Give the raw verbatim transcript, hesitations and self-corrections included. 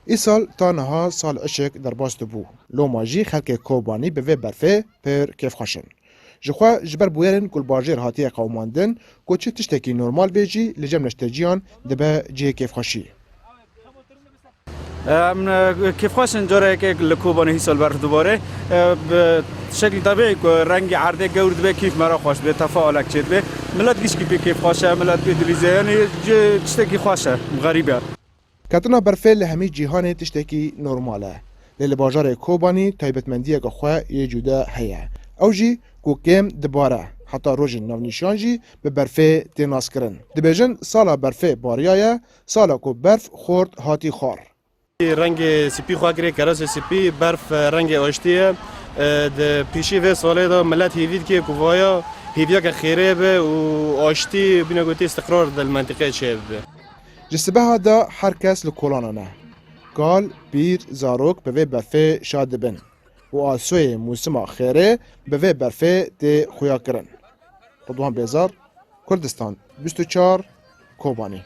Îsal ta niha sal hişk derbas dibû. Loma jî xelkê Kobanî bi vê berfê pir kêfxweş in. Jixwe ji ber bûyerên ku li bajêr hatiye qewimandin, ku çi tiştekî normal bê jî li cem neşteciyan dibe cihê kêfxweşî. Em, e, kêfxweş in, careke li Kobanê hîsal berf dibare. E, bi şeklî tebîî ku rengê erdê gewr dibe, kêf me re xweş dibe, tefa alek çêdibe. Milet gişkî pê kêfxweş e, milet pê dilîze. Yanî, ci-, tiştekî xweş e, xerîb e. Ketina berfê li hemî cîhanê tiştekî normal e. Lê li bajarê Kobanî taybetmendiyeke xwe yê cuda heye. Ew jî ku kêm dibare, heta rojên navnîşan jî bi berfê tê naskirin. Dibêjin sala berfê bariyaye, sala ku berf xort hatî xwar. Rengê spî xwe kirê, kerasê spî, berf, e, rengê aştî ye. E, di pêşî vê salê de milet hêvî dike ku vaya hêviyeke xêrê be û aştî bîne gotî istiqrar di li mentiqeyê çêbibe. Ji sibeha de her kes li kolanan e. Kal, pîr, zarok bi vê berfê şa dibin û asoyê mûsima xêrê bi vê berfê tê xuyakirin. Ridwan Bêzar, Kurdistan bîst û çar, Kobanî.